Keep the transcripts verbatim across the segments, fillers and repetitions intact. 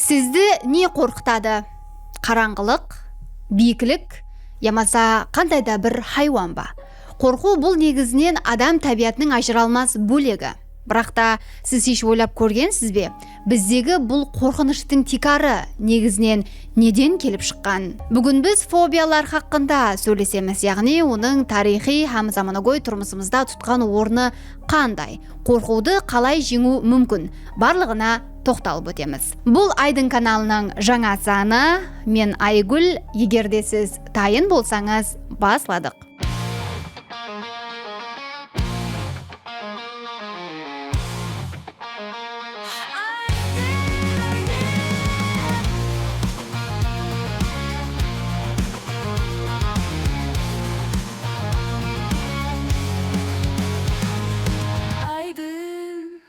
Sizdi ne qorqıtadı? Qarańǵılıq, biyiklik yamasa qanday da bir haywan ba? Qorqıw bul negizinen adam tábiyatınıń ajıralmas bólegi. Biraq ta siz hesh oylap kórgensiz be, bizdegi bul qorqınıshtıń tiykarı negizinen neden kelip shıqqan? Búgin biz fobiyalar haqqında sóylesemiz, yaǵnıy onıń tariyxıy hám zamanagóy turmısımızda tutqan ornı qanday, qorqıwdı qalay jeńiw múmkin, barlıǵına toqtalıp ótemiz. Bul Aydın kanalınıń jańa sanı, men Aygúl, eger de siz tayın bolsańız, basladıq. Aydın.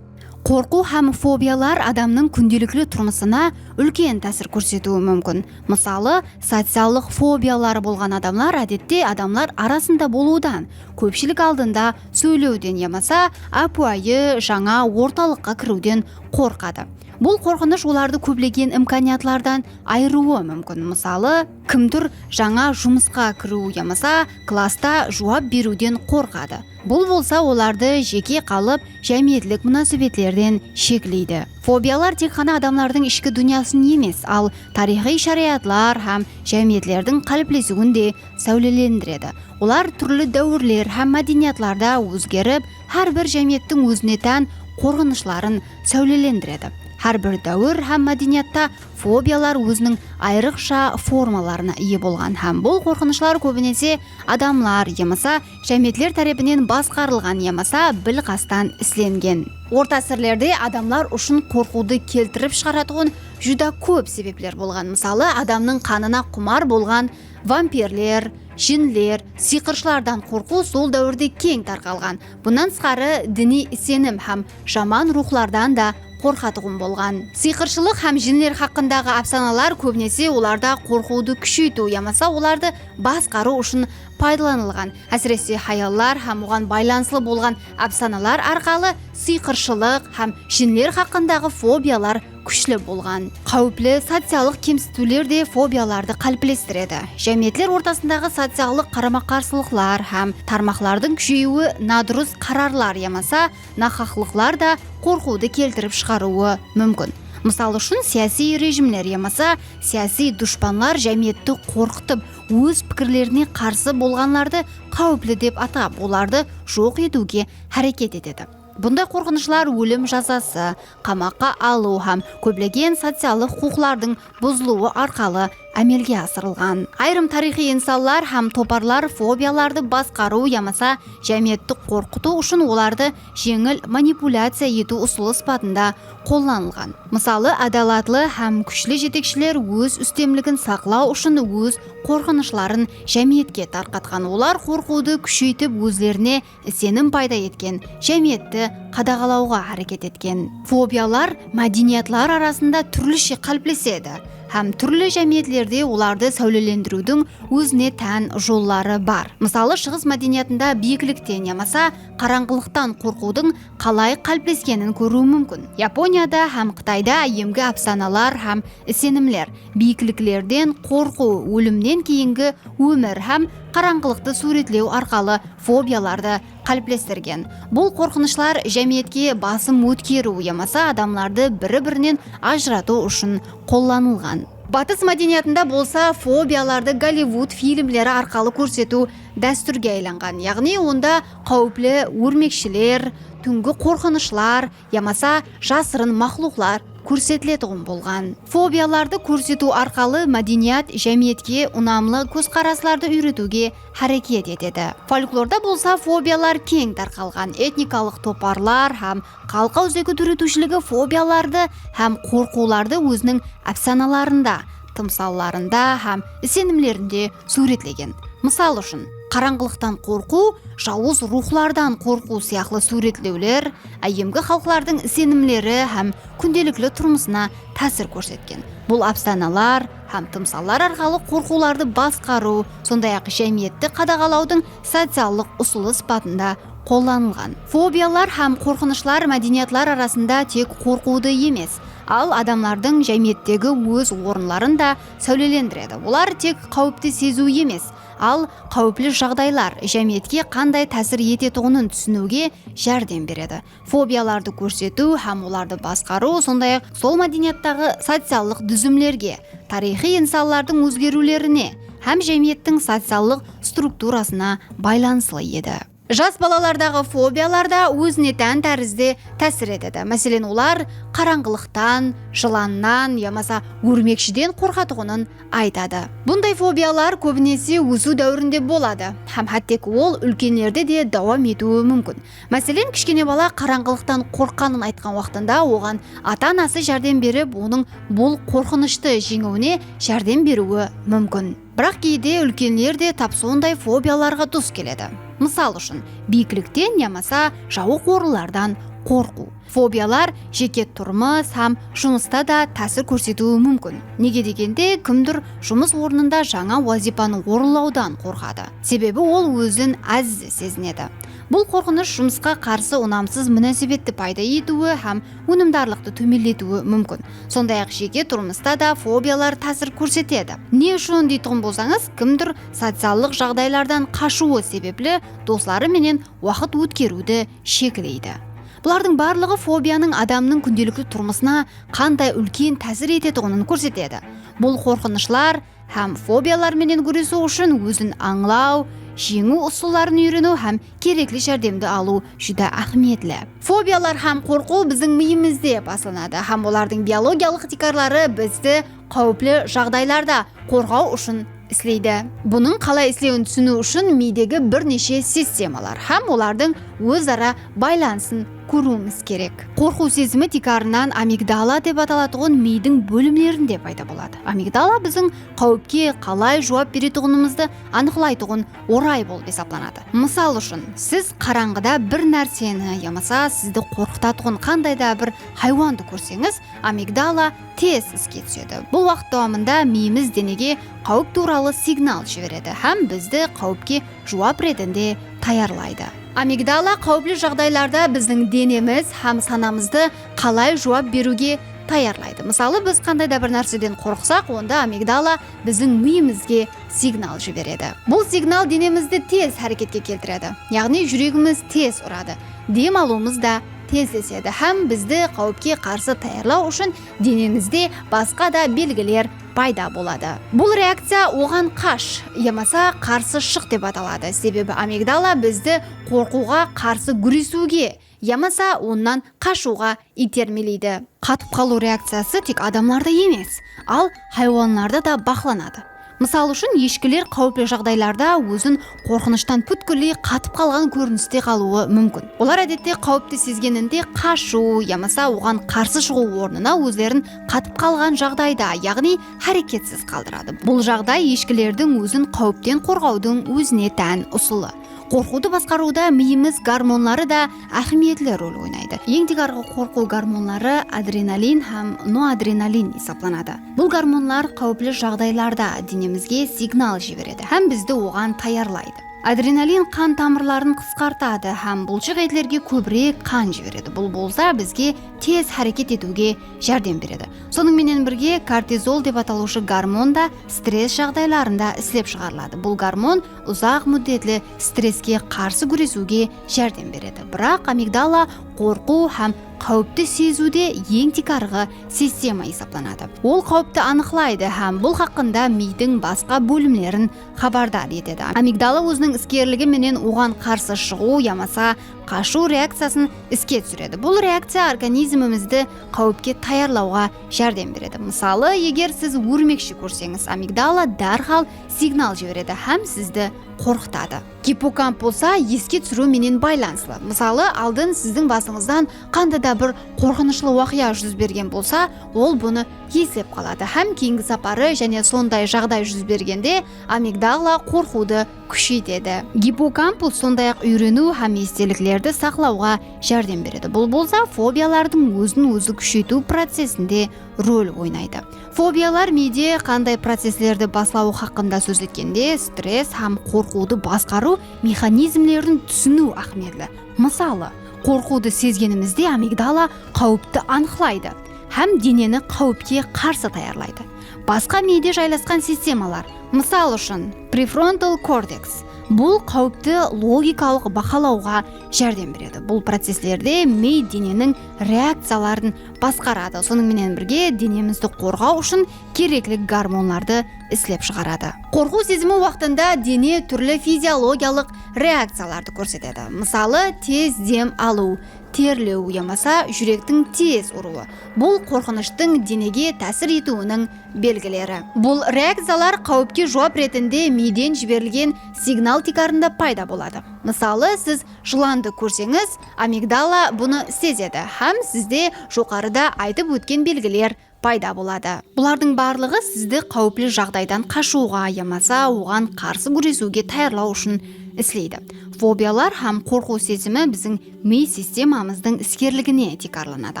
Qorqıw hám fobiyalar adamnıń kúndelikli turmısına úlken tásir kórsetiwi múmkin. Mısalı, sociallıq fobiyaları bolǵan adamlar, ádette, adamlar arasında bolıwdan, kópshilik aldında sóylewden yamasa ápiwayı jańa ortalıqqa kiriwden qorqadı. Bul qorqınısh olardı kóplegen imkaniyatlardan ayırıwı múmkin. Mısalı, kimdur jańa jumısqa kiriw yamasa klassta juwap beriwden qorqadı. Bul bolsa olardı jeke qalıp, jámiyetlik múnásibetlerden shekleydi. Fobiyalar tek ǵana adamlardıń ishki dúnyasın emes, al tariyxıy sharayatlar hám jámiyetlerdiń qáliplesiwin de sáwlelendiredi. Olar túrli dáwirler hám mádeniyatlarda ózgerip, hár bir jámiyettiń ózine tán qorqınıshların sáwlelendiredi. Hár bir dáwir hám mádeniyatta fobiyalar óziniń ayrıqsha formalarına iye bolǵan hám bul qorqınıshlar kóbinese adamlar yamasa jámiyetler tárepinen basqarılǵan yamasa bilqastan islengen. Orta ásirlerde adamlar ushın qorqıwdı keltirip shıǵaratuǵın júdá kóp sebepler bolǵan. Mısalı, adamnıń qanına qumar bolǵan vampirler, jinler, sıyqırshılardan qorqıw sol dáwirde keń tarqalǵan. Bunnan tısqarı, diniy isenim hám jaman ruwxlardan da qorqatuǵın bolǵan. Sıyqırshılıq hám jinler haqqındaǵı ápsanalar kóbinese olarda qorqıwdı kúsheytiw yamasa olardı basqarıw ushın paydalanılǵan. Ásirese, hayallar hám oǵan baylanıslı bolǵan ápsanalar arqalı sıyqırshılıq hám jinler haqqındaǵı fobiyalar kúshli bolǵan. Qáwipli sociallıq kemsitiwler de fobiyalardı qáliplestiredi. Jámiyetler ortasındaǵı sociallıq qarama-qarsılıqlar hám tarmaqlardıń kúsheyiwi nadurıs qararlar yamasa nahaqlıqlar da qorqıwdı keltirip shıǵarıwı múmkin. Mısal ushın, siyasiy rejimler yamasa siyasiy dushpanlar jámiyetti qorqıtıp, óz pikirlerine qarsı bolǵanlardı qáwipli dep atap, olardı joq etiwge háreket etedi. Bunday qorqınıshlar ólim jazası, qamaqqa alıw hám kóplegen sociallıq huqıqlardıń buzılıwı arqalı ámelge asırılǵan. Ayırım tariyxıy insanlar hám toparlar fobiyalardı basqarıw yamasa jámiyetti qorqıtıw ushın olardı jeńil manipulyaciya etiw usılı sıpatında qollanılǵan. Mısalı, ádalatlı hám kúshli jetekshiler óz ústemligin saqlaw ushın óz qorqınıshların jámiyetke tarqatqan. Olar qorqıwdı kúsheytip, ózlerine isenim payda etken, jámiyetti qadaǵalawǵa háreket etken. Fobiyalar mádeniyatlar arasında túrlishe qáliplesedi hám túrli jámiyetlerde olardı sáwlelendiriwdiń ózine tán jolları bar. Mısalı, Shıǵıs mádeniyatında biyiklikten yamasa qarańǵılıqtan qorqıwdıń qalay qálipleskenin kóriw múmkin. Yaponiyada hám Qıtayda áyyemgi ápsanalar hám isenimler biyikliklerden qorqıw, ólimnen keyingi ómir hám qarańǵılıqtı súwretlew arqalı fobiyalardı qáliplestirgen. Bul qorqınıshlar jámiyetke basım ótkeriw yamasa adamlardı biri-birinen ajıratıw ushın qollanılǵan. Batıs mádeniyatında bolsa fobiyalardı Gollivud filmleri arqalı kórsetiw dástúrge aylanǵan. Yaǵnıy, onda qáwipli órmekshiler, túngi qorqınıshlar yamasa jasırın maqluqlar kórsetiletuǵın bolǵan. Fobiyalardı kórsetiw arqalı mádeniyat jámiyetke unamlı kózqaraslardı úyretiwge háreket etedi. Folklorda bolsa fobiyalar keń tarqalǵan. Etnikalıq toparlar hám xalıq áwzeki dóretiwshiligi fobiyalardı hám qorqıwlardı óziniń ápsanalarında, tımsallarında hám isenimlerinde súwretlegen. Mısal ushın, qarańǵılıqtan qorqıw, jawız ruwxlardan qorqıw sıyaqlı súwretlewler áyyemgi xalıqlardıń isenimleri hám kúndelikli turmısına tásir kórsetken. Bul ápsanalar hám tımsallar arqalı qorqıwlardı basqarıw, sonday-aq, jámiyetti qadaǵalawdıń sociallıq usılı sıpatında qollanılǵan. Fobiyalar hám qorqınıshlar mádeniyatlar arasında tek qorqıwdı emes, Al adamlardıń jámiyettegi óz orınların da sáwlelendiredi. Olar tek qáwipti seziw emes, al qáwipli jaǵdaylar jámiyetke qanday tásir etetuǵının túsiniwge járdem beredi. Fobiyalardı kórsetiw hám olardı basqarıw, sonday-aq, sol mádeniyattaǵı sociallıq dúzimlerge, tariyxıy insanlardıń ózgeriwlerine hám jámiyettiń sociallıq strukturasına baylanıslı edi. Jas balalardaǵı fobiyalar da ózine tán tárizde tásir etedi. Máselen, olar qarańǵılıqtan, jılannan yamasa órmekshiden qorqatuǵının aytadı. Bunday fobiyalar kóbinese ósiw dáwirinde boladı hám hátteki ol úlkenlerde de dawam etiwi múmkin. Máselen, kishkene bala qarańǵılıqtan qorqqanın aytqan waqtında oǵan ata-anası járdem berip, onıń bul qorqınıshtı jeńiwine járdem beriwi múmkin. Biraq geyde úlkenler de tap sonday fobiyalarǵa dus keledi. Mısal ushın, biyiklikten yamasa jawıq orınlardan qorqıw. Fobiyalar jeke turmıs hám jumısta da tásir kórsetiwi múmkin. Nege degende, kimdur jumıs ornında jańa wazıypanı orınlawdan qorqadı. Sebebi ol ózin áziz sezinedi. Bul qorqınısh jumısqa qarsı unamsız múnásibetti payda etiwi hám ónimdarlıqtı tómenletiwi múmkin. Sonday-aq, jeke turmısta da fobiyalar tásir kórsetedi. Ne ushın deytuǵın bolsańız, kimdur sociallıq jaǵdaylardan qashıwı sebepli dosları menen waqıt ótkeriwdi shekleydi. Bulardıń barlıǵı fobiyanıń adamnıń kúndelikli turmısına qanday úlken tásir etetuǵının kórsetedi. Bul qorqınıshlar hám fobiyalar menen gúresiw ushın ózin ańlaw, jeńiw usılların úyreniw hám kerekli járdemdi alıw júdá áhmiyetli. Fobiyalar hám qorqıw biziń miyimizde baslanadı hám olardıń biologiyalıq tiykarları bizdi qáwipli jaǵdaylarda qorǵaw ushın isleydi. Bunıń qalay islewin túsiniw ushın miydegi bir neshe sistemalar hám olardıń óz-ara baylanısın kóriwimiz kerek. Qorqıw sezimi tiykarınan amigdala dep atalatuǵın miydiń bólimlerinde payda boladı. Amigdala biziń qáwipke qalay juwap beretuǵınımızdı anıqlaytuǵın oray bolıp esaplanadı. Mısal ushın, siz qarańǵıda bir nárseni yamasa sizdi qorqıtatuǵın qanday da bir haywandı kórseńiz, amigdala tez iske túsedi. Bul waqıt dawamında miyimiz denege qáwip tuwralı signal jiberedi hám bizdi qáwipke juwap retinde tayarlaydı. Amigdala qáwipli jaǵdaylarda biziń denemiz hám sanamızdı qalay juwap beriwge tayarlaydı. Mısalı, biz qanday da bir nárseden qorqsaq, onda amigdala biziń miyimizge signal jiberedi. Bul signal denemizdi tez háreketke keltiredi, yaǵnıy júregimiz tez uradı, dem alıwımız da tezlesedi hám bizdi qáwipke qarsı tayarlaw ushın denemizde basqa da belgiler payda boladı. Bul reakciya oǵan qash yamasa qarsı shıq dep ataladı, sebebi amigdala bizdi qorqıwǵa qarsı gúresiwge yamasa onnan qashıwǵa iytermeleydi. Qatıp qalıw reakciyası tek adamlarda emes, al haywanlarda da baqlanadı. Mısal ushın, eshkiler qáwipli jaǵdaylarda ózin qorqınıshtan pútkilley qatıp qalǵan kóriniste qalıwı múmkin. Olar, ádette, qáwipti sezgeninde qashıw yamasa oǵan qarsı shıǵıw ornına ózlerin qatıp qalǵan jaǵdayda, yaǵnıy háreketsiz qaldıradı. Bul jaǵday eshkilerdiń ózin qáwipten qorǵawdıń ózine tán usılı. Qorqıwdı basqarıwda miyimiz gormonları da áhmiyetli rol oynaydı. Eń tiykarǵı qorqıw gormonları adrenalin hám noradrenalin esaplanadı. Bul gormonlar qáwipli jaǵdaylarda denemizge signal jiberedi hám bizdi oǵan tayarlaydı. Adrenalin qan tamırların qısqartadı hám bulshıq etlerge kóbirek qan jiberedi. Bul bolsa bizge tez háreket etiwge járdem beredi. Sonıń menen birge, kortizol dep atalıwshı gormon da stress jaǵdaylarında islep shıǵarıladı. Bul gormon uzaq múddetli stresske qarsı gúresiwge járdem beredi. Biraq amigdala qorqıw hám qáwipti seziwde eń tiykarǵı sistema esaplanadı. Ol qáwipti anıqlaydı hám bul haqqında miydiń basqa bólimlerin xabardar etedi. Amigdala óziniń iskerligi menen oǵan qarsı shıǵıw yamasa qashıw reakciyasın iske túsiredi. Bul reakciya organizmimizdi qáwipke tayarlawǵa járdem beredi. Mısalı, eger siz órmekshi kórseńiz, amigdala dárhal signal jiberedi hám sizdi qorqıtadı. Gippokamp bolsa eske túsiriw menen baylanıslı. Mısalı, aldın siziń basıńızdan qanday da bir qorqınıshlı waqıya júz bergen bolsa, ol bunı eslep qaladı hám keyingi saparı jáne sonday jaǵday júz bergende amigdala qorqıwdı kúsheytedi. Gippokampus sonday-aq úyreniw hám esteliklerdi saqlawǵa járdem beredi. Bul bolsa fobiyalardıń ózin-ózi kúsheytiw procesinde rol oynaydı. Fobiyalar miyde qanday processlerdi baslawı haqqında sóz etkende, stress hám qorqıwdı basqarıw mexanizmlerin túsiniw áhmiyetli. Mısalı, qorqıwdı sezgenimizde amigdala qáwipti anıqlaydı. hám deneni qáwipke qarsı tayarlaydı. Basqa miyde jaylasqan sistemalar, mısal ushın, prefrontal korteks, bul qáwipti logikalıq bahalawǵa járdem beredi. Bul proceslerde miy deneniń reakciyaların basqaradı. Sonıń menen birge, denemizdi qorǵaw ushın kerekli gormonlardı islep shıǵaradı. Qorqıw sezimi waqtında dene túrli fiziologiyalıq reakciyalardı kórsetedi. Mısalı, tez dem alıw, terlew yamasa júrektiń tez urıwı. Bul qorqınıshtıń denege tásir etiwiniń belgileri. Bul reakciyalar qáwipke juwap retinde miyden jiberilgen signal tiykarında payda boladı. Mısalı, siz jılandı kórseńiz, amigdala bunı sezedi hám sizde joqarıda aytıp ótken belgiler payda boladı. Bulardıń barlıǵı sizdi qáwipli jaǵdaydan qashıwǵa yamasa oǵan qarsı gúresiwge tayarlaw ushın isleydi. Fobiyalar hám qorqıw sezimi biziń miy sistemamızdıń iskerligine tiykarlanadı.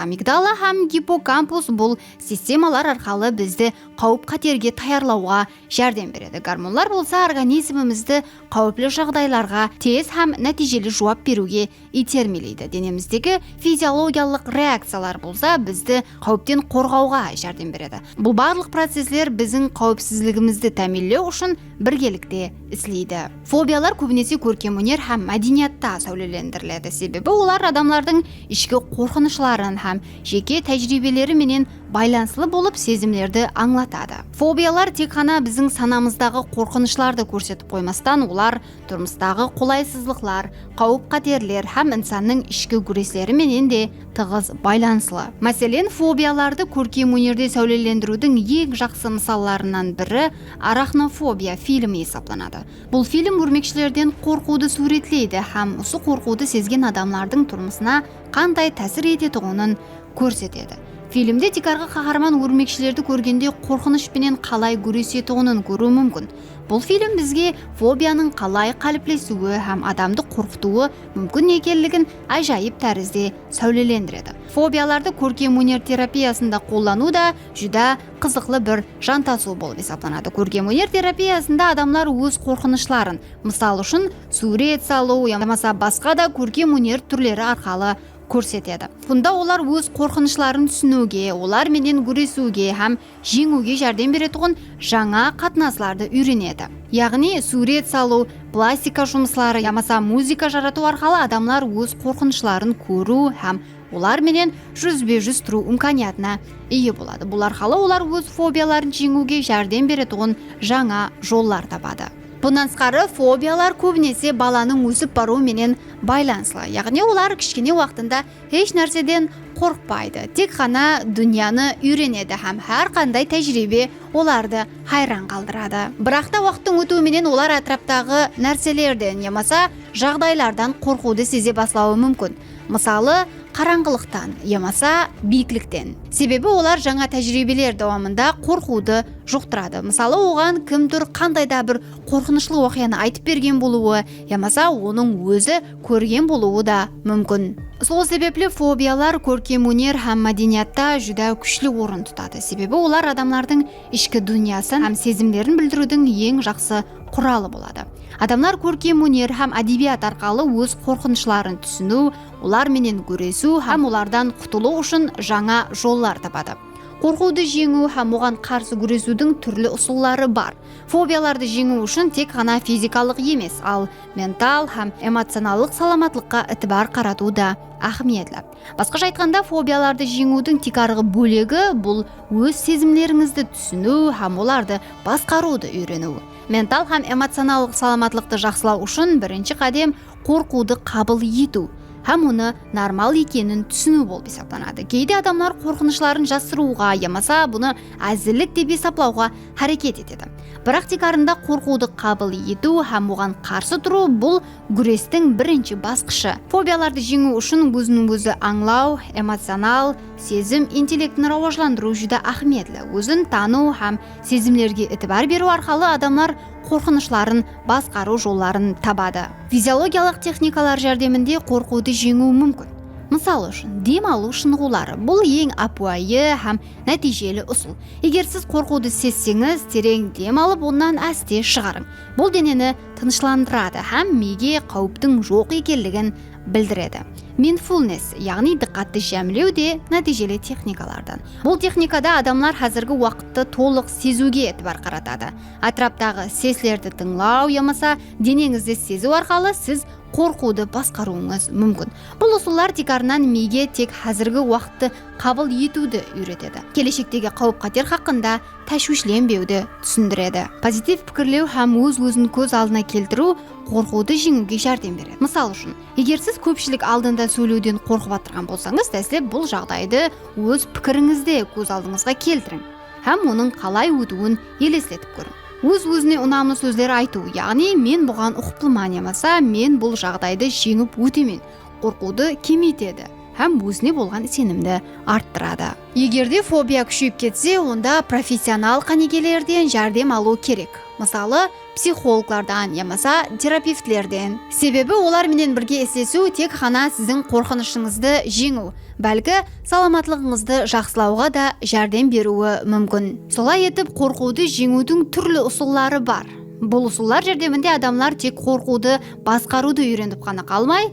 Amigdala hám gippokampus bul sistemalar arqalı bizdi qáwip-qáterge tayarlawǵa járdem beredi. Gormonlar bolsa organizmimizdi qáwipli jaǵdaylarǵa tez hám nátiyjeli juwap beriwge iytermeleydi. Denemizdegi fiziologiyalıq reakciyalar bolsa bizdi qáwipten qorǵawǵa járdem beredi. Bul barlıq procesler biziń qáwipsizligimizdi támiyinlew ushın birgelikte isleydi. Fobiyalar kóbinese kórkem óner hám mádeniyatta sáwlelendiriledi, sebebi olar adamlardıń ishki qorqınıshların hám jeke tájiriybeleri menen baylanıslı bolıp, sezimlerdi ańlatadı. Fobiyalar tek ǵana biziń sanamızdaǵı qorqınıshlardı kórsetip qoymastan, olar turmıstaǵı qolaysızlıqlar, qáwip-qáterler hám insannıń ishki gúresleri menen de tıǵız baylanıslı. Máselen, fobiyalardı kórkem ónerde sáwlelendiriwdiń eń jaqsı mısallarınan biri Arachnofobiya filmi esaplanadı. Bul film úrmekshilerden qorqıwdı súwretleydi hám usı qorqıwdı sezgen adamlardıń turmısına qanday tásir etetuǵının kórsetedi. Filmde tiykarǵı qaharman úrmekshilerdi kórgende qorqınısh penen qalay gúresetuǵının kóriw múmkin. Bul film bizge fobiyanıń qalay qáliplesiwi hám adamdı qorqıtıwı múmkin ekenligin ájayıp tárizde sáwlelendiredi. Fobiyalardı kórkem óner terapiyasında qollanıw da júdá qızıqlı bir jantasıw bolıp esaplanadı. Kórkem óner terapiyasında adamlar óz qorqınıshların, mısal ushın, súwret salıw yamasa basqa da kórkem óner túrleri arqalı kórsetedi. Bunda olar óz qorqınıshların túsiniwge, olar menen gúresiwge hám jeńiwge járdem beretuǵın jańa qatnaslardı úyrenedi. Yaǵnıy, súwret salıw, plastika jumısları yamasa muzıka jaratıw arqalı adamlar óz qorqınıshların kóriw hám olar menen júzbe-júz turıw imkaniyatına iye boladı. Bul arqalı olar óz fobiyaların jeńiwge járdem beretuǵın jańa jollar tabadı. Bunnan tısqarı, fobiyalar kóbinese balanıń ósip barıwı menen baylanıslı. Yaǵnıy, olar kishkene waqtında hesh nárseden qorqpaydı. Tek ǵana dúnyanı úyrenedi hám hár qanday tájiriybe olardı hayran qaldıradı. Biraq ta waqıttıń ótiwi menen olar átiraptaǵı nárselerden yamasa jaǵdaylardan qorqıwdı seze baslawı múmkin. Mısalı, qarańǵılıqtan yamasa biyiklikten. Sebebi olar jańa tájiriybeler dawamında qorqıwdı juqtıradı. Mısalı, oǵan kimdur qanday da bir qorqınıshlı waqıyanı aytıp bergen bolıwı yamasa onıń ózi kórgen bolıwı da múmkin. Sol sebepli fobiyalar kórkem óner hám mádeniyatta júdá kúshli orın tutadı. Sebebi olar adamlardıń ishki dúnyasın hám sezimlerin bildiriwdiń eń jaqsı quralı boladı. Adamlar kórkem óner hám ádebiyat arqalı óz qorqınıshların túsiniw, olar menen gúresiw hám olardan qutılıw ushın jańa jollar tabadı. Qorqıwdı jeńiw hám oǵan qarsı gúresiwdiń túrli usılları bar. Fobiyalardı jeńiw ushın tek ǵana fizikalıq emes, al mental hám emocionallıq salamatlıqqa itibar qaratıw da áhmiyetli. Basqasha aytqanda, fobiyalardı jeńiwdiń tiykarǵı bólegi, bul óz sezimlerińizdi túsiniw hám olardı basqarıwdı úyreniw. Mental hám emocionallıq salamatlıqtı jaqsılaw ushın birinshi qádem qorqıwdı qabıl etiw hám onı normal ekenin túsiniw bolıp esaplanadı. Geyde adamlar qorqınıshların jasırıwǵa yamasa bunı ázillik dep esaplawǵa háreket etedi. Biraq tiykarında qorqıwdı qabıl etiw hám oǵan qarsı turıw, bul gúrestiń birinshi basqıshı. Fobiyalardı jeńiw ushın ózin-ózi ańlaw, emocional, sezim intellektin rawajlandırıw júdá áhmiyetli. Ózin tanıw hám sezimlerge itibar beriw arqalı adamlar qorqınıshların basqarıw jolların tabadı. Fiziologiyalıq texnikalar járdeminde qorqıwdı jeńiw múmkin. Mısal ushın, dem alıw shınıǵıwları. Bul eń ápiwayı hám nátiyjeli usıl. Eger siz qorqıwdı sezseńiz, tereń dem alıp, onnan áste shıǵarıń. Bul deneni tınıshlandıradı hám miyge qáwiptiń joq ekenligin bildiredi. Mindfulness, yaǵnıy dıqqattı jámlew de nátiyjeli texnikalardan. Bul texnikada adamlar házirgi waqıttı tolıq seziwge itibar qaratadı. Átiraptaǵı seslerdi tıńlaw yamasa deneńizdi seziw arqalı siz qorqıwdı basqarıwıńız múmkin. Bul usıllar tiykarınan miyge tek házirgi waqıttı qabıl etiwdi úyretedi. Keleshektegi qáwip-qáter haqqında táshwishlenbewdi túsindiredi. Pozitiv pikirlew hám óz-ózin kóz aldına keltiriw qorqıwdı jeńiwge járdem beredi. Mısal ushın, eger siz kópshilik aldında sóylewden qorqıp atırǵan bolsańız, dáslep bul jaǵdaydı óz pikirińizde kóz aldıńızǵa keltiriń hám onıń qalay ótiwin elesletip kóriń. Óz-ózine unamlı sózler aytıw, yaǵnıy "Men buǵan uqıplıman" yamasa "Men bul jaǵdaydı jeńip ótemen", qorqıwdı kemeytedi hám ózine bolǵan isenimdi arttıradı. Eger de fobiya kúsheyip ketse, onda professional qánigelerden járdem alıw kerek. Mısalı, psixologlardan yamasa terapevtlerden. Sebebi olar menen birge islesiw tek ǵana siziń qorqınıshıńızdı jeńiw, bálki salamatlıǵıńızdı jaqsılawǵa da járdem beriwi múmkin. Solay etip, qorqıwdı jeńiwdiń túrli usılları bar. Bul usıllar járdeminde adamlar tek qorqıwdı basqarıwdı úyrenip ǵana qalmay,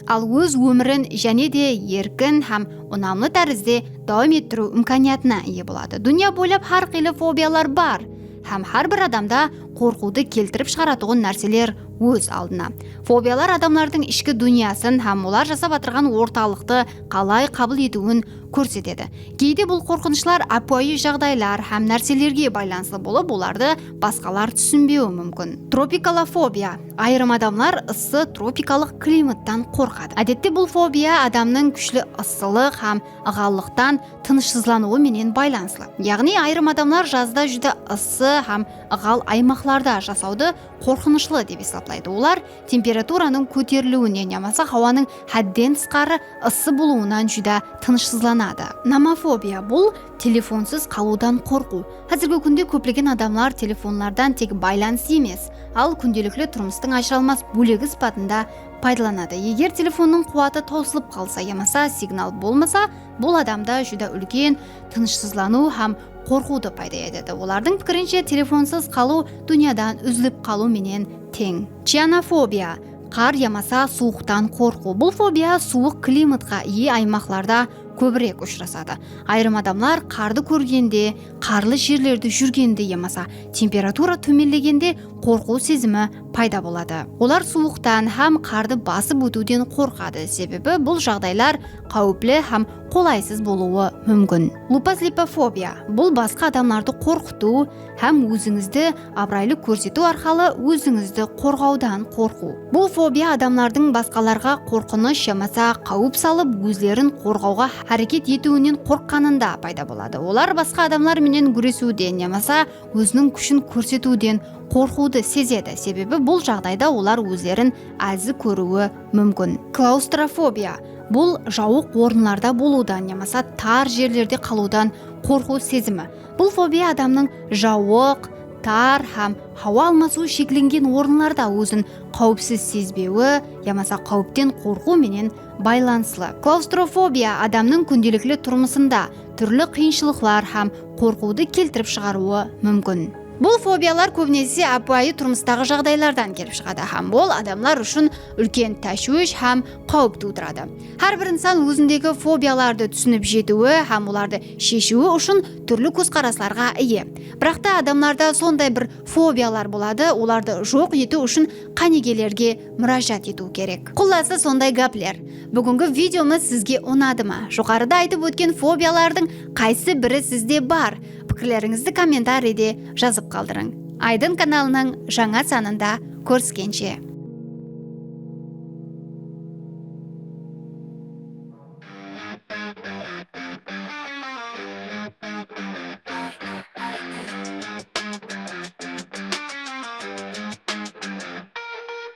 al óz ómirin jáne de erkin hám unamlı tárizde dawam ettiriw imkaniyatına iye boladı. Dúnya boylap hár qıylı fobiyalar bar hám hár bir adamda qorqıwdı keltirip shıǵaratuǵın nárseler óz aldına. Fobiyalar adamlardıń ishki dúnyasın hám olar jasap atırǵan ortalıqtı qalay qabıl etiwin kórsetedi. Geyde bul qorqınıshlar ápiwayı jaǵdaylar hám nárselerge baylanıslı bolıp, olardı basqalar túsinbewi múmkin. Tropikalofobiya. Ayırım adamlar ıssı tropikalıq klimattan qorqadı. Ádette bul fobiya adamnıń kúshli ıssılıq hám ıǵallıqtan tınıshsızlanıwı menen baylanıslı. Yaǵnıy, ayırım adamlar jazda júdá ıssı hám ıǵal aymaqlarda jasawdı qorqınıshlı dep esaplaydı. Olar temperaturanıń kóteriliwinen yamasa hawanıń hádden tısqarı ıssı bolıwınan júdá tınıshsızlanadı. Nomofobiya, bul telefonsız qalıwdan qorqıw. Házirgi kúnde kóplegen adamlar telefonlardan tek baylanıs emes, al kúndelikli turmıstıń ajıralmas bólegi sıpatında paydalanadı. Eger telefonnıń quwatı tawsılıp qalsa yamasa signal bolmasa, bul adamda júdá úlken tınıshsızlanıw hám qorqıwdı payda etedi. Olardıń pikirinshe, telefonsız qalıw dúnyadan úzilip qalıw menen teń. Cianofobiya, qar yamasa suwıqtan qorqıw. Bul fobiya suwıq klimatqa iye aymaqlarda kóbirek ushırasadı. Ayırım adamlar qardı kórgende, qarlı jerlerde júrgende yamasa temperatura tómenlegende qorqıw sezimi payda boladı. Olar suwıqtan hám qardı basıp ótiwden qorqadı, sebebi bul jaǵdaylar qáwipli hám qolaysız bolıwı múmkin. Lupaslipofobiya, bul basqa adamlardı qorqıtıw hám ózińizdi abıraylı kórsetiw arqalı ózińizdi qorǵawdan qorqıw. Bul fobiya adamlardıń basqalarǵa qorqınısh yamasa qáwip salıp, ózlerin qorǵawǵa háreket etiwinen qorqqanında payda boladı. Olar basqa adamlar menen gúresiwden yamasa óziniń kúshin kórsetiwden qorqıwdı sezedi, sebebi bul jaǵdayda olar ózlerin ázzi kóriwi múmkin. Klaustrofobiya, bul jawıq orınlarda bolıwdan yamasa tar jerlerde qalıwdan qorqıw sezimi. Bul fobiya adamnıń jawıq, tar hám hawa almasıwı sheklengen orınlarda ózin qáwipsiz sezbewi yamasa qáwipten qorqıw menen baylanıslı. Klaustrofobiya adamnıń kúndelikli turmısında túrli qıyınshılıqlar hám qorqıwdı keltirip shıǵarıwı múmkin. Bul fobiyalar kóbinese ápiwayı turmıstaǵı jaǵdaylardan kelip shıǵadı hám ol adamlar ushın úlken táshwish hám qáwip tuwdıradı. Hár bir insan ózindegi fobiyalardı túsinip jetiwi hám olardı sheshiwi ushın túrli kózqaraslarǵa iye. Biraqta adamlarda sonday bir fobiyalar boladı, olardı joq etiw ushın qánigelerge múrájat etiw kerek. Qullası sonday gápler. Búgingi videomız sizge unadı ma? Joqarıda aytıp ótken fobiyalardıń qaysı biri sizde bar? Pikirlerińizdi kommentariyde jazıp qaldırıń. Aydın kanalınıń jańa sanında kóriskenshe!